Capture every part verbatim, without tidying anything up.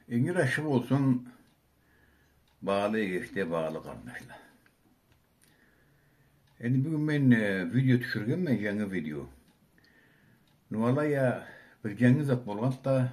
Ингир ашхы болсун, багъалы эгечле, багъалы къарнашла. Энди бюгюн мен, э, видео тюшюргенме, жангы видео. Ну алай а бир жангы зат болгъанды да,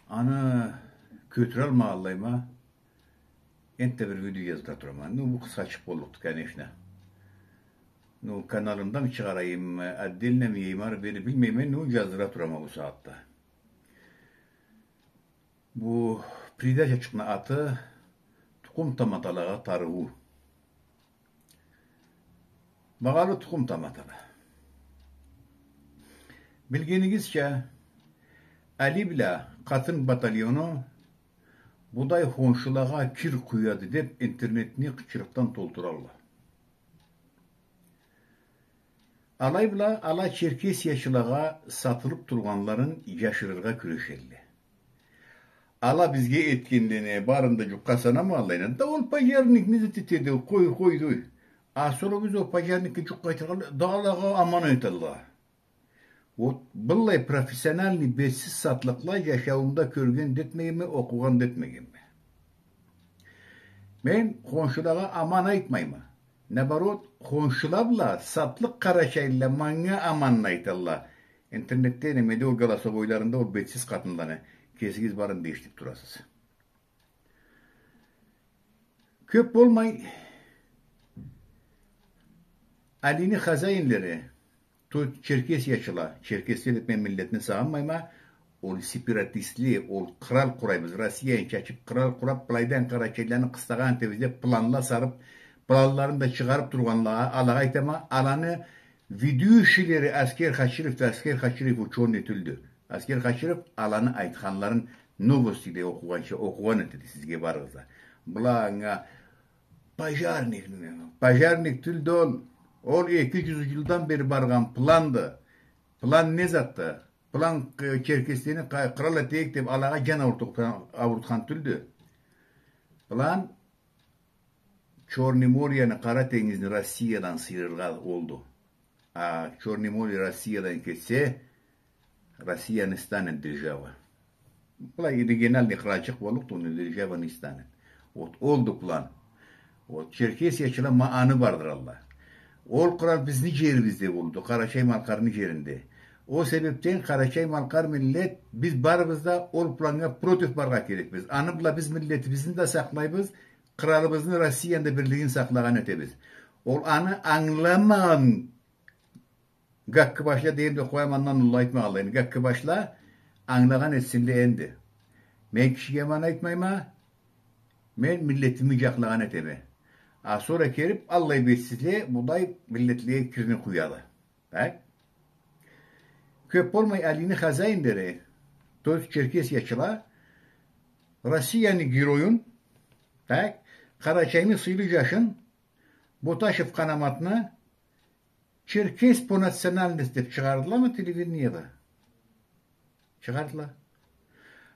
аны кётюралмагъанлайыма, энтда бир видео жаздыра турама. Ну бу къысхачыкъ боллукъду, конечно. Ну каналымдамы чыгъарайым, отдельно мы ийейим ары-бери, билмейме, ну жаздыра турама бу сагъатда. Бу передачачыкъны аты «Тукъум таматалагъа тарыуу». Багъалы тукъум таматала. Билгенигизча, Али бла къатын батальону будай хоншулагъа кир къуяды деп интернетни къычырыкъдан толтуралла. Алай бла ала черкесиячылагъа сатылып тургъанларын жашырыргъа кюрешелле. Ала бизге этгенлени барын да жукъгъа санамагъанлайына да, ол пожарникни зат этеди, къой, къой, къой. А сора биз ол пожарникге жукъ къайтаргъанлай да, алагъа аман айталла. Вот быллай профессиональный бетсиз сатлыкъла жашауумда кёрген да этмегенме, окъугъан да этмегенме. Мен хоншулагъа аман айтмайма. Наоборот, хоншула бла сатлыкъ къарачайлыла манга аманны айталла. Интернетде, немеде, ол голосовойларында ол бетсиз къатынланы. Кесигиз барын да эшитип турасыз. Кёп болмай, Алини хозяинлери, то черкесиячыла, черкесле деп мен миллетни сагъынмайма, ол сепаратистле, ол кърал къурайбыз, Россияны чачып, кърал къурап, былайдан къарачайлыланы къыстагъан этебиз деп планла сарып, планларын да чыгъарып тургъанлагъа, алагъа айтама, аланы ведущийлери Аскер Хачиров да, Аскер Хачиров учёный тюлдю. Аскер Хачиров аланы айтханларын, новостиде окъугъанча, окъугъан этеди сизге барыгъыз да. Была анга пожарник, пожарник тюлдю ол. Ол эки жюз жылдан бери баргъан планды. План не затды? План, э, черкеслени къа-, кърал этейик деп алагъа жан аурутхан, аурутхан тюлдю. План Чёрный морени, Къара тенгизни Россиядан сыйырыргъа олду. А Чёрный море Россиядан кетсе, Россия не станет держава. Былай региональный къралчыкъ боллукъду, но держава не станет. Вот, олду план. Вот, черкесиячыла ма аны бардыралла. Ол кърал бизни жерибизде болду, Къарачай-Малкъарны жеринде. Ол себепден къарачай-малкъар миллет, биз барыбыз да ол планнга против барыргъа керекбиз. Аны бла биз миллетибизни да сакълайбыз, къралыбызны, Россияны да бирлигин сакълагъан этебиз. Ол аны ангыламагъан гаккыбашла дейим да къояма, андан уллу айтмагъанлайын. Гаккыбашла ангылагъан этсинле энди. Мен кишиге аман айтмайма, мен миллетими жакълагъан этеме. А сора келип, аллай бетсизле, будай миллетлеге кирни къуялла. Так? Кёп болмай Алини хозяинлери, то есть черкесиячыла, Россияны героюн, так, Къарачайны сыйлы жашын, Боташев Къанаматны черкес по национальности деп чыгъардыламы телевидениеде? Чыгъардыла.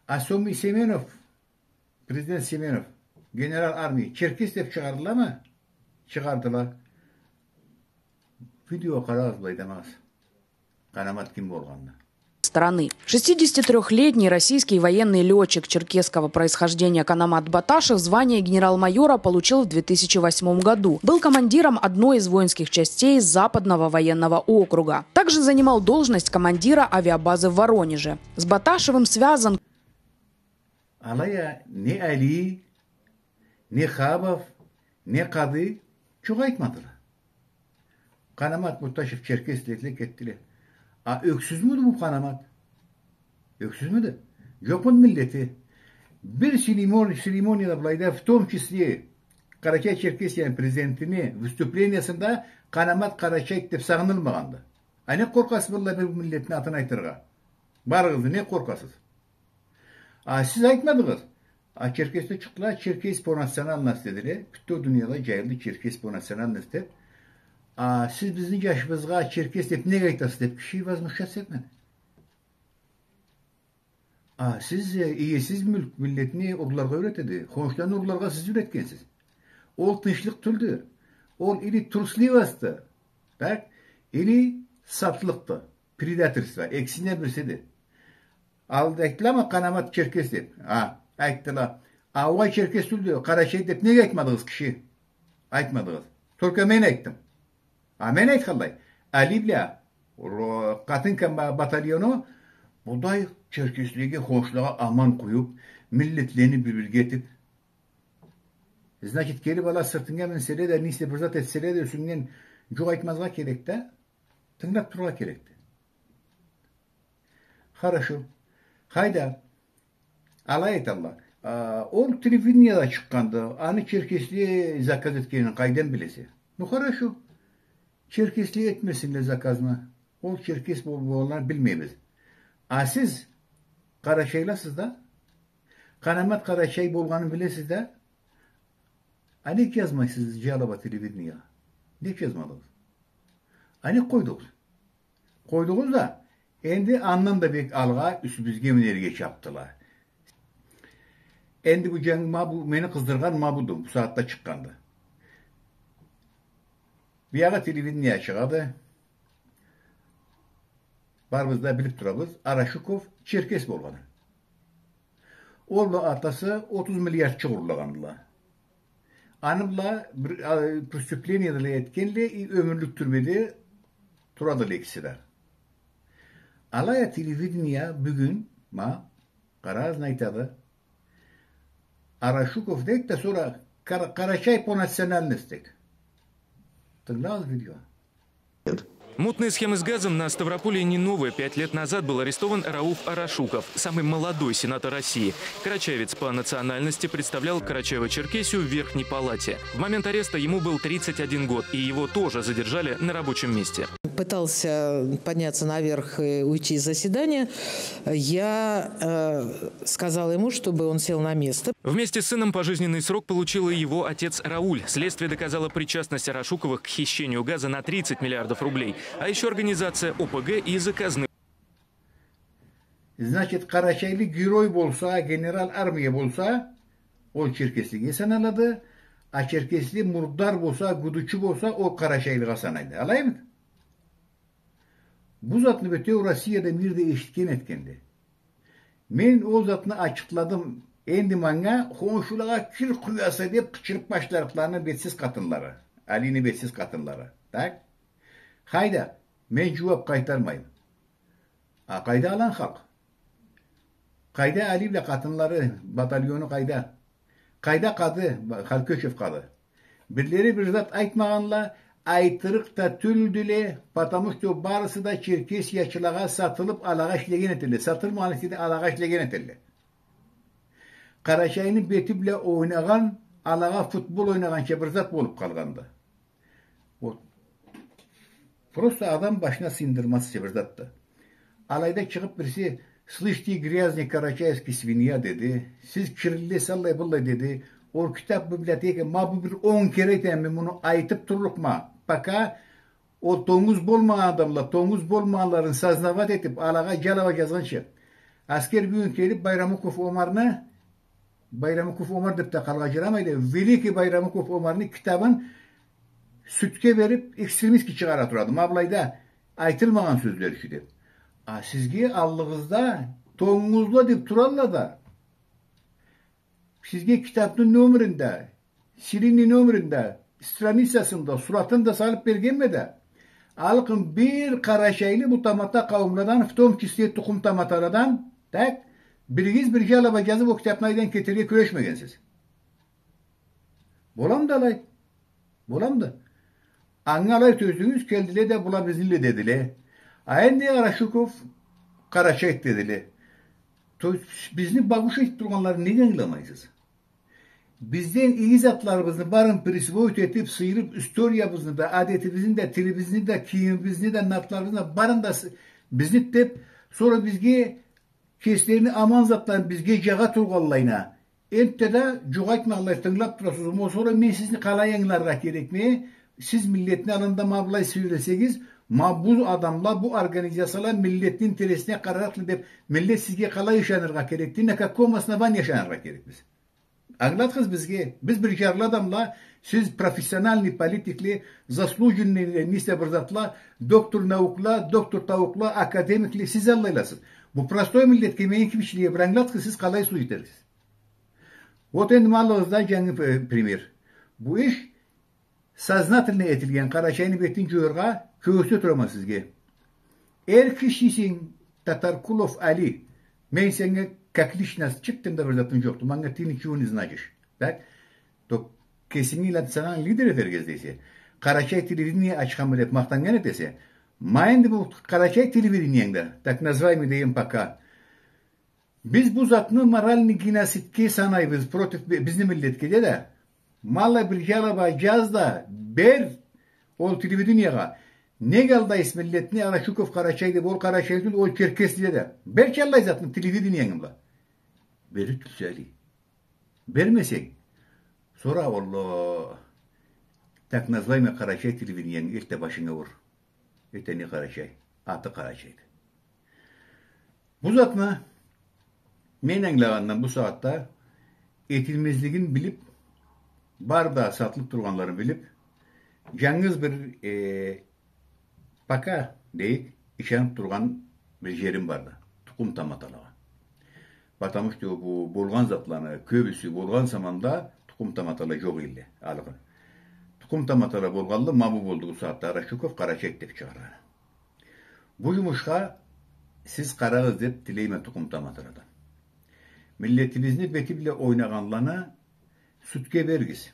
А Сомий Семенов, президент Семенов, генерал армии, черкес деп чыгъардыламы? Чыгъардыла. Видео къарагъыз, былайда амагъыз. Къанамат ким болгъанын. Страны. Шестидесятитрёхлетний российский военный лётчик черкесского происхождения Канамат Баташев звание генерал-майора получил в две тысячи восьмом году. Был командиром одной из воинских частей Западного военного округа. Также занимал должность командира авиабазы в Воронеже. С Баташевым связан Алай а не Али, не Хабов, не Къады жукъ айтмадыла. Къанамат Боташев черкес дедиле, кетдиле. А ёксюзмюдю бу Къанамат? Ёксюзмюдю? Жокъмуду миллети? Бир церемон-, церемонияда былайда, в том числе Къарачай-Черкесияны президентини выступлениясында Къанамат къарачайды деп сагъынылмагъанды. А не къоркъасыз быллай бир миллетни атын айтыргъа? Барыгъыз да не къоркъасыз? А сиз айтмадыгъыз. А черкесле чыкъдыла, черкес по национальности дедиле. Бютеу дунияда жайылды черкес по национальности деп. А сиз бизни жашыбызгъа черкес деп нек айтасыз деп киши возмущаться этмеди. А сиз, э, иесиз мюлк миллетни урларгъа юретеди. Хоншуланы урларгъа сиз юретгенсиз. Ол тынчлыкъ тюлдю. Ол или трусливостьду, так, или сатлыкъды. Предательство. Экисинден бириси эди. Алда айтдыламы Къанамат черкес деп? А, айтдыла. А, угъай, черкес тюлдю, къарачай деп неге айтмадыгъыз, киши? Айтмадыгъыз. Только мен айтдым. А мен айтханлай, Али бла, ро-, къатын ка-, ба-, батальону, будай черкеслеге, хоншулагъа аман къоюп, миллетлени бир-бирге этип. Значит, келип ала сыртынга минселе да, не эсе бир зат этселе да, юсюнгден джукъ айтмазгъа керек да, тынгылап турургъа керекди. Хорошо. Хайда, алай айталла. А, ол телевидениеде чыкъгъанды. Аны черкесле заказ этгенин къайдан билесе? Ну, хорошо. Черкесле этмесинле заказны. Ол черкес бол-, болгъанын билмейбиз. А сиз къарачайласыз да, Къанамат къарачай болгъанын билесиз да, а нек джазмайсыз джалоба телевидениеге? Нек джазмадыгъыз? А нек къойдугъуз? Къойдугъуз да, энди андан да бек алгъа юсюбюзге минерге чапдыла. Энди бу джанг ма бу, мени къыздыргъан ма буду, бу сагъатда чыкъгъанды. Биягъы телевидение чыгъады. Барыбыз да билип турабыз, Арашуков черкес болгъанын. Ол бла атасы отуз миллиардчыкъ урлагъандыла. Аны бла бир, а, преступление да этгенле, и ёмюрлюк тюрмеде турадыла экиси да. Алай а телевидение бюгюн, ма, къарагъыз, не айтады. Арашуков дейди да, сора къара-, къарачай по национальности дейди. Тынгылагъыз видео. Мутные схемы с газом на Ставрополье не новые. Пять лет назад был арестован Рауф Арашуков, самый молодой сенатор России. Карачаевец по национальности, представлял Карачаево-Черкесию в Верхней Палате. В момент ареста ему был тридцать один год, и его тоже задержали на рабочем месте. Пытался подняться наверх и уйти из заседания. Я, э, сказала ему, чтобы он сел на место. Вместе с сыном пожизненный срок получил и его отец Рауль. Следствие доказало причастность Арашуковых к хищению газа на тридцать миллиардов рублей, а ещё организация О П Г и заказные. Значит, къарачайлы герой болса, генерал армии болса, ол черкеслиге саналады, а черкесли мурдар болса, гудучу болса, ол къарачайлыгъа санайды. Алаймыды? Бу затны бютеу Россияда, мирде эшитген этгенди. Мен ол затны ачыкъладым. Энди манга хоншулагъа кир къуяса деп къычырып башларыкъла аны бетсиз къатынлары. Алини бетсиз къатынлары. Так? Хайда, мен джууап къайтармайма. А къайда алан халкъ? Къайда Али бла къатынлары, батальону къайда? Къайда къады, Халкёчев къады? Бирлери бир зат айтмагъанла, айтырыкъ да тюлдюле, потому что барысы да черкесиячылагъа сатылып, алагъа ишлеген этелле. Сатылмагъан эсе да, алагъа ишлеген этелле. Къарачайны бети бла ойнагъан, алагъа футбол ойнагъанча бир зат болуп къалгъанды. Вот. Просто адам башына сыйындырмазча бир затды. Алайда чыгъып бириси, «Слышь ты, грязный карачаевский свинья», — деди. «Сиз кирлиле, аллай-быллай», — деди. Ол китап библиотека, ма бу бир он кере айтама, мен муну айтып турлукъма. Пока ол тонгуз болмагъан адамла, тонгуз болмагъанларын сознавать этип, алагъа джалоба джазгъынчы. Аскер бюгюн келип Байрамуков Омарны Байрамуков Омар деп да къалгъа джарамайды. Великий Байрамуков Омарны китабын сюдге берип, экстремистский чыгъара турады. Ма былайда айтылмагъан сёзле ючюн деп. А сизге аллыгъызда тонгузла деп туралла да, сизге китапны номерин да, серийный номерин да, страницасын да, суратын да салып бергенме да, алкъын бир къарачайлы бу тамата къауумладан, в том числе тукъум таматаладан, так, биригиз бир джалоба джазып, ол китапны айдан кетерге кюрешмегенсиз. Боламыды алай? Боламыды? Анга алай тёздюгюз, келдиле да, была бизниле дедиле. А энди Арашуков къарачайды дедиле. То есть бизни багуш этип тургъанларын неге ангыламайсыз? Бизден иги затларыбызны барын присвоить этип, сыйырып, историябызны да, адетибизни да, тилибизни да, кийимибизни да, нартларыбызны да, барын да с-, бизни деп, сора бизге, кеслерини аман затларын бизге джагъа тургъанлайына, энтта да джукъ айтмагъанлай тынгылап турасыз. Ма сора мен сизни къалай ангыларгъа керекме? Сиз миллетни аллында ма былай сёлешсегиз, ма бу адамла, бу организацияла миллетни интересине къарарыкъла деп, миллет сизге къалай ышаныргъа керекди? На каком основании ышаныргъа керекбиз? Ангылатыгъыз бизге. Биз бир джарлы адамла, сиз профессиональный политикле, заслуженный, не эсе бир затла, доктор наукла, доктор таукла, академикле, сиз аллайласыз. Бу простой миллетге мени кибиклеге бир ангылатсагъыз, сиз къалай служить этерсиз? Вот энди ма алыгъыз да джангы, э, пример. Бу иш сознательно этилген, Къарачайны бетин джояргъа кёргюзте турама сизге. Эр кишисинг, Татаркулов Али. Мен сеннге как личность чыртдан да бир затым джокъду. Манга ты ничего не значишь. Так? Ток кесинги ла сагъан лидер этерге излейсе, Къарачай телевидение ачханма деп махтаннган этесе, ма энди бу Къарачай телевидениенгде, так называемый дейим пока, биз бу затны моральный геноцидге санайбыз против би-, бизни миллетге де да, ма алай бир джалаба джаз да бер ол телевидениеге. Нек алдайсыз миллетни, Арашуков къарачай деп, ол къарачай тюл, ол черкес деп да. Берчи аллай затны телевидениенг бла. Берир тюлсе, Али. Бермесенг, сора ол, э, так называемый Къарачай телевидениенг элт да башынга ур. Эте не Къарачай, аты Къарачайды. Бу затны мен ангылагъандан бу сагъатда этилмезлигин билип, бары да сатылып тургъанларын билип, джангыз бир, э, пока дейик, ышанып тургъан бир джерим барды. Тукъум таматалагъа. Потому что бу болгъан затланы кёбюсю болгъан заманда тукъум таматала джокъ эдиле, алгъын. Тукъум таматала болгъанлы ма бу болду бу сагъатда Арашуков къарачай деп чыгъаргъаны. Бу джумушха сиз къарагъыз деп тилейме тукъум таматаладан. Миллетибизни бети бла ойнагъанланы сюдге беригиз.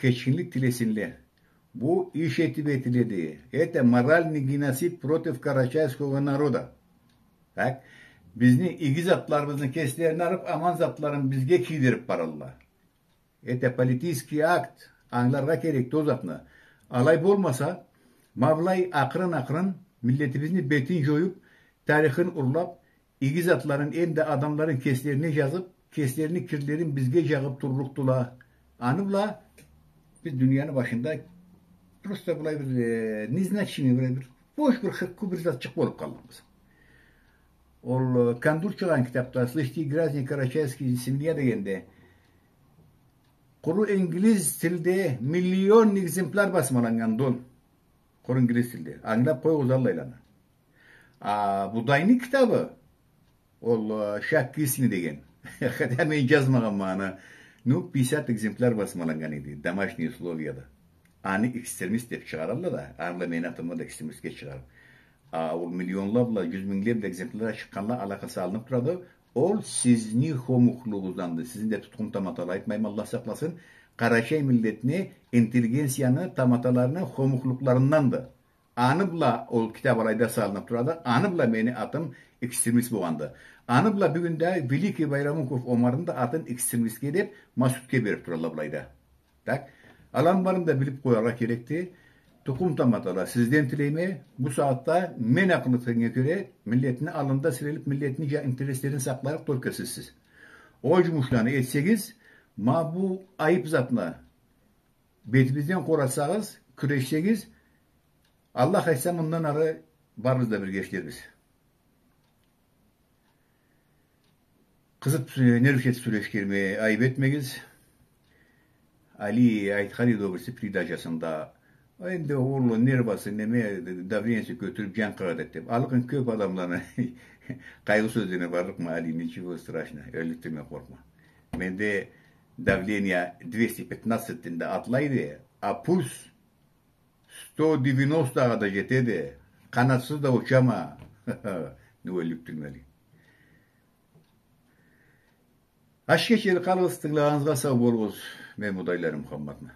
Кечгинлик тилесинле. Бу иш этип этиледи. Это моральный геноцид против карачайского народа. Так? Бизни иги затларыбызны кеслерине алып, аман затларын бизге кийдирип баралла. Это политический акт. Ангыларгъа керекди ол затны. Алай болмаса, ма былай акъырын-акъырын миллетибизни бетин джоюп, тарихин урлап, иги затларын эмда адамларын кеслерине джазып, кеслерини кирлерин бизге джагъып турлукъдула. Аны бла биз дунияны башында просто былай бир, э, незначимый, былай бир бош бир хыркъу бир затчыкъ болуп къаллыкъбыз. Ол, э, Кандур чыгъаргъан китапда, «Слышите, граждане, карачайская семья» дегенде, къуру ингилиз тилде миллион экземпляр басмаланнганды ол. Къуру ингилиз тилде. Ангылап къоюгъуз аллайланы. А Будайны китабы, ол, э, «Шаг к истине» деген. Хотя мен джазмагъанма аны. Ну, пятьдесят экземпляр басмаланнган эди, «Домашние условия» да. Аны экстремист деп чыгъаралла да, аны бла мени атымы да экстремистге чыгъарып. А ол миллионла бла, джюз мингле бла экземпляр чыкъгъанла алакъа салынып турады. Ол сизни хомухлугъугъузданды. Сизни да тукъум таматала айтмайма, Аллах сакъласын. Къарачай миллетни, интеллигенцияны таматаларыны хомухлукъларынданды. Аны бла ол китап алайда салынып турады. Аны бла мени атым экстремист болгъанды. Аны бла бюгюн да Великий Байрамуков Омарны да атын экстремистге деп ма сюдге берип туралла былайда. Так? Аланы барын да билип къояргъа керекди. Тукъум таматала, сизден тилейме, бу сагъатда мен акъыл этгеннге кёре, миллетни аллында сирелип, миллетни джа-, интереслерин сакъларыкъ только сизсиз. Ол джумушланы этсегиз, ма бу айып затны бетибизден къоратсагъыз, кюрешсегиз, Аллах айтса, мындан ары барыбыз да бирге ишлербиз. Къызып, э, нерв этип сёлешгениме айып этмегиз. Али айтхан эди ол бириси передачасында. Энди ол нервасы, неме, давлениеси кётюрюп, джан къагъат эди деп. Алкъын кёп адамланы къайгъы сёзлерине барлыкъма, Али, ничего страшного, ёлюп тюлме, къоркъма. Менде давление двести пятнадцатьден да атлайды, а пульс сто девяностогъа да джетеди. Къанатсыз да учама. Не, ёлюп тюлме, Али. Ашхы кечели къалыгъыз, тынгылагъаныгъызгъа сау болугъуз. Мен Будайланы Мухаммадма.